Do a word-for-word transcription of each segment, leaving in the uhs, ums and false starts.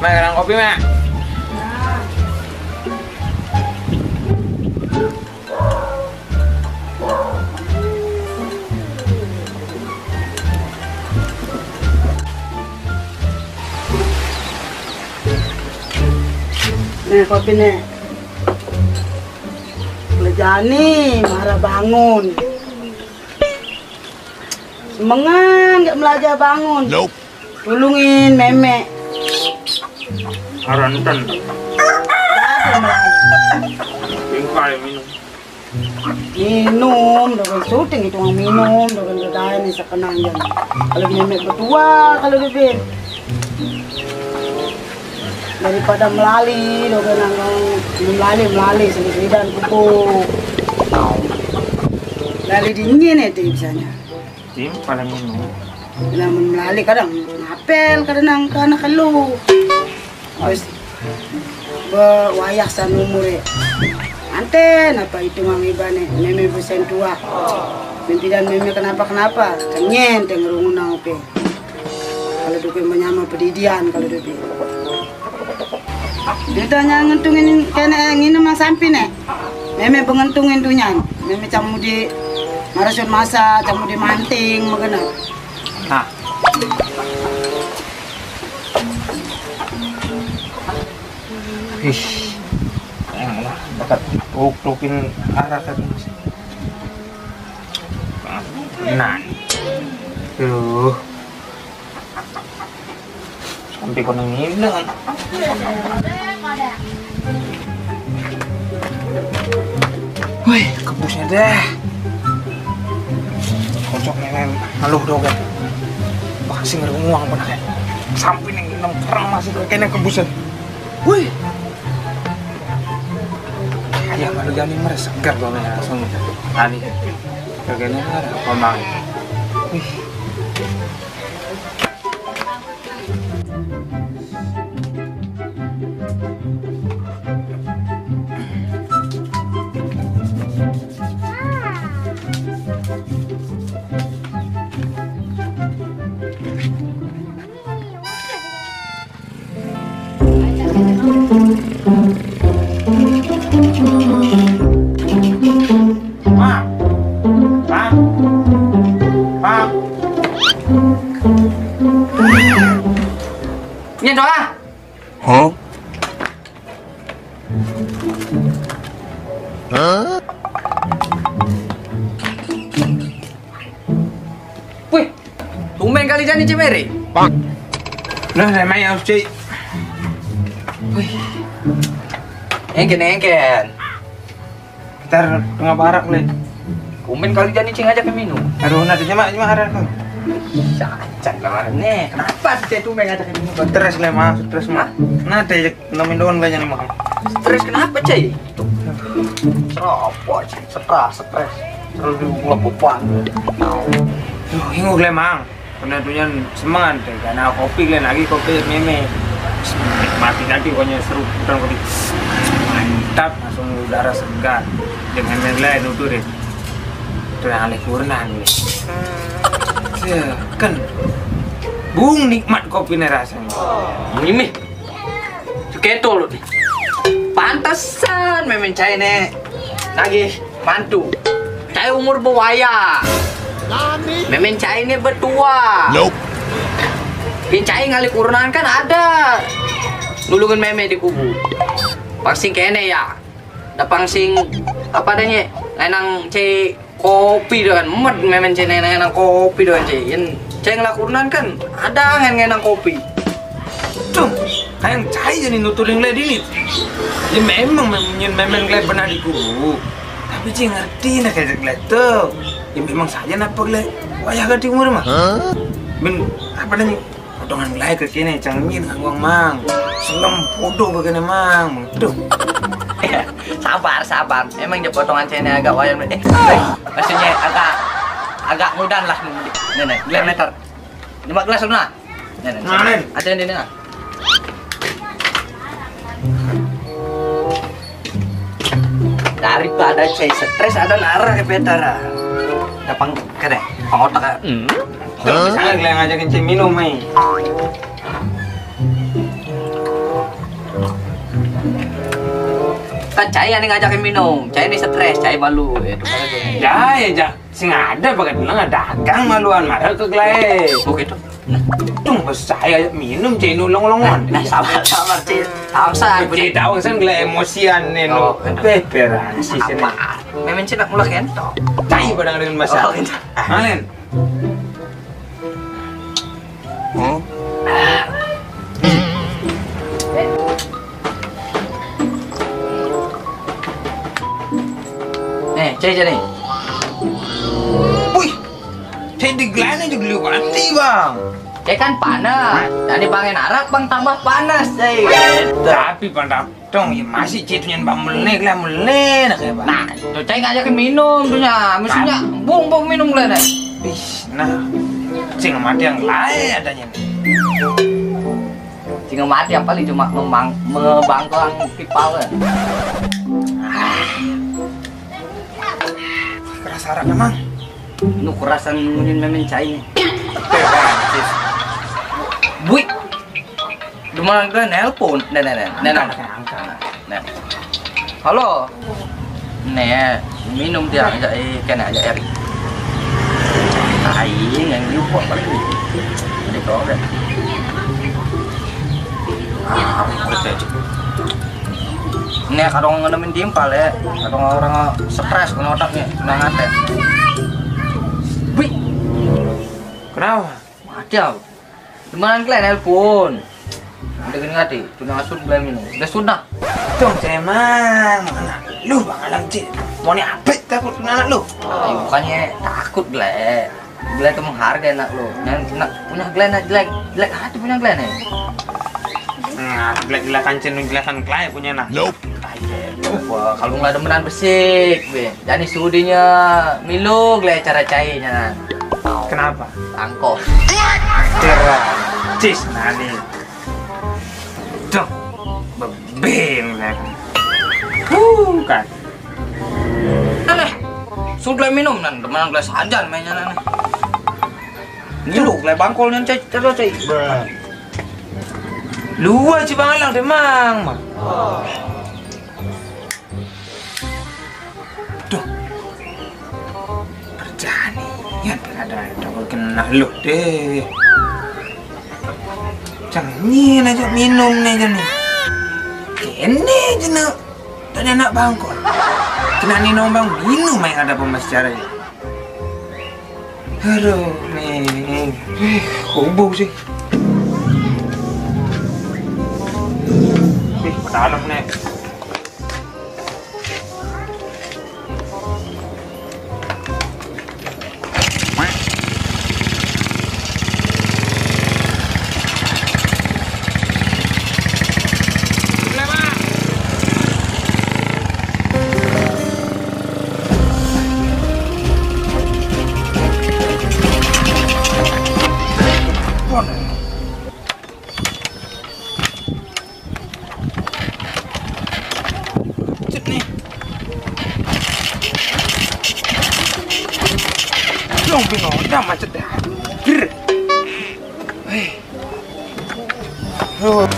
Sekarang kopi, Mak. Nih, kopi nih. Lejani marah bangun. Semengan nggak belajar bangun. Tulungin meme. Aranten. Bingkai minum. Minum, dengan syuting itu minum, dengan dodai nih sekenang jam. Kalau meme bertua, kalau bibir. Daripada melali, dengan belum melali, melali, sendiri dan kuku. Lali dingin itu bisanya. Tim paling ini. Lamun melali kadang ngapel, kadang nang kana kelu. Terus be wayah san umur ya. Anten apa itu mang ibane, meme besen tua. Mimpi dan meme kenapa-kenapa, cenyen te ngerungu nang upe. Kalau duke menyama pedidian kalau duke. Ditanya ngentungin kene nginem mang sampi ne. Meme pengentungin tunyan. Meme camudi marasun masa, camudi manting, magana. Nah. Ih, yang lah, bakat tuk-tukin arah kan. Nah. Tuh. Sampai kono ngideng. Woi, kebusnya dah. Kocok nenek maluh doget. Wah, sing ada uang pernah ya. Sampai nih enam perang masih kena kebusnya. Woi. Ayah malu jani merasa segar gua nih langsung. Ani. Kagaknya ada apa mang? Wih. Mak. Mak. Mak. Ini doa. Hah? Wih, tumben kali jani cemere. Pak. Nah, saya main harus cek. Wih. Engken, engken. Ntar tengah barak le. Tumben kali jani cing aja ke minum. Aduh, nanti cuma cuma ada tuh. Cacat lah nih. Kenapa sih saya tumben ngajak ke minum? Stres le, Mas, stres, Mas. Hah? Nanti nemuin doang lah yang mau. Stres kenapa, Cai? Serapa, Cai? Stres, stres. Terus di gua beban. Duh, hinguk le, Mang. Pernah tuh yang semangat deh, karena kopi le lagi kopi meme. Mati nanti pokoknya seru, bukan kopi. Mantap, langsung udara segar. Dengan yang lain udah deh. Itu yang aneh kurnan nih. Ya, kan. Bung nikmat kopi nih rasanya. Ini mih. Suketo lu nih. Pantesan memen cai ne lagi mantu. Cai umur bewaya. Memen cai ne betua. Nope. Yang cai ngali kurunan kan ada. Nulungan meme di kubu. Pasti kene ya. Dapang sing apa adanya. Lenang cai kopi doan, med memen cai nang kopi doan cai. Yen cai ngelakunan kan ada ngen ngenang kopi. Tuh, kayak cai jadi nuturin le dini. Ya memang mem- nyen memen le pernah dikubur. Tapi cai ngerti nah kayak le tuh. Ya memang saja napa le wayah gati umur mah. Ben apa nanya? Potongan gelai ke kene, cang min ngangguang mang. Selem podo ke kene mang. Duh. Sabar, sabar. Emang je potongan cene agak wayang. Eh, maksudnya agak agak mudan lah. Nih, nih, lima meter. Lima gelas lu nah. Nih, nih. Nah, nih. Ada yang di nah. Daripada cai stres ada nara ke petara. Dapang kene, pang otak ya. Tuh, misalnya kalian ngajakin cai minum, mai. Kan cai ane ngajakin minum, cai ini stres, cai malu. Ya, itu kan itu. Ya, ya, ja. Sing ada bakat nang dagang maluan marah ke gelae. Oh, gitu. Nah, tung bos saya minum cai nu long-longan. Nah, sabar, sabar, Cil. Tawang san, Cai tawang san gelae emosian nih nu. Oh, gitu. Beberan sih sini. Apa? Memen cina mulak ento. Cai padang dengan masa. Oh, gitu. Ah, malen. Hmm? Nih, cai aja nih. Wih, cai di gelana juga liu ganti, Bang. Cai kan panas. Jadi pangen arak, Bang, tambah panas, cai. Gitu. Tapi, Bang, dong, ya masih cai tunyan Bang mele, lah mele, nah, kayak, Bang. Nah, tuh cai ngajakin minum, tuh nya. Mestinya, bung, bung minum, lah, nah. Ih, nah, sing mati yang lain adanya nih. Sing mati yang paling cuma memang, membangkang pipa, lah. Ah. Keras arak, Mang. Nu kerasan munyin memen cai nih. Bui. Demang gue nelpon. Nih, nih, nih. Nih, nih. Angkat, angkat. Nih. Halo. Nih, minum dia aja, eh, kena aja air. Aing yang liu kok paling. Ini kok udah. Ah, oke. Nih, kadang ngenemin timpal ya. Kadang orang stres kena otaknya, kena ngate. Wih. Kenapa? Mati aku. Cuman kalian nelpon. Udah gini ngati, punya maksud belum ini. Udah sudah. Dong, emang mana lu Bang Alang, Cil? Mau nih apa takut kena anak lu? Eh, bukannya takut, Gle. Gle tuh menghargai anak lu. Yang nak punya Gle nak jelek, jelek hati punya Gle nih. Nah, jelek-jelekan cin, jelekan kelai punya anak. Nope. Ayo, coba kalau nggak demenan besik, be. Jadi sudinya milu Gle cara cainya. Kenapa? Angkot. Kira cis nani. Dong, bebing kan. Huh, kan. Aneh. Sudah minum nan, demenan gelas aja mainnya nan. Ngilu, Gle bangkol nan cai, cai, cai. Lu aja Bang Alang, Demang, mah. Duh. Kerjaan nih, yang ada, ada kena lu deh. Jangan aja minum nih, jangan. Kene aja, nak. Tadi anak bangkol. Kena nih nombang minum yang ada pembicaranya. Aduh, nih. Eh, kubu sih. Ih, dalam nih. Macet nih. Dong, bingung, udah macet dah. Brr. Hei. Oh.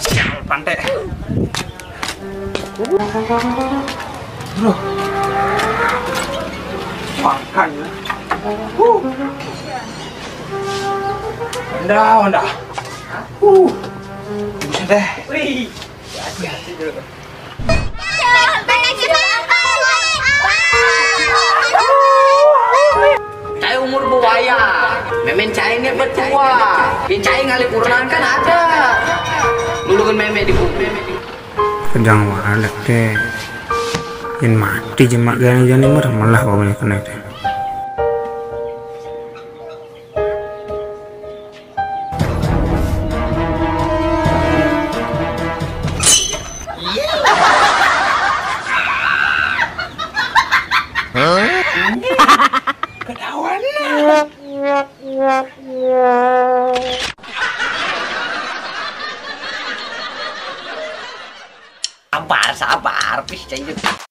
Sial, pantai. Bro. Makan. Honda, Honda. Uh. Buset deh. Wih. Hati-hati dulu. Cai umur buaya, memen cai ini betua. Pin cai ngalih kurenan kan ada. Nulungin memen di bumi. Kejang walek deh. Yang mati jemak gani-gani murah malah bawanya kena deh. Ketahuan. Thank you.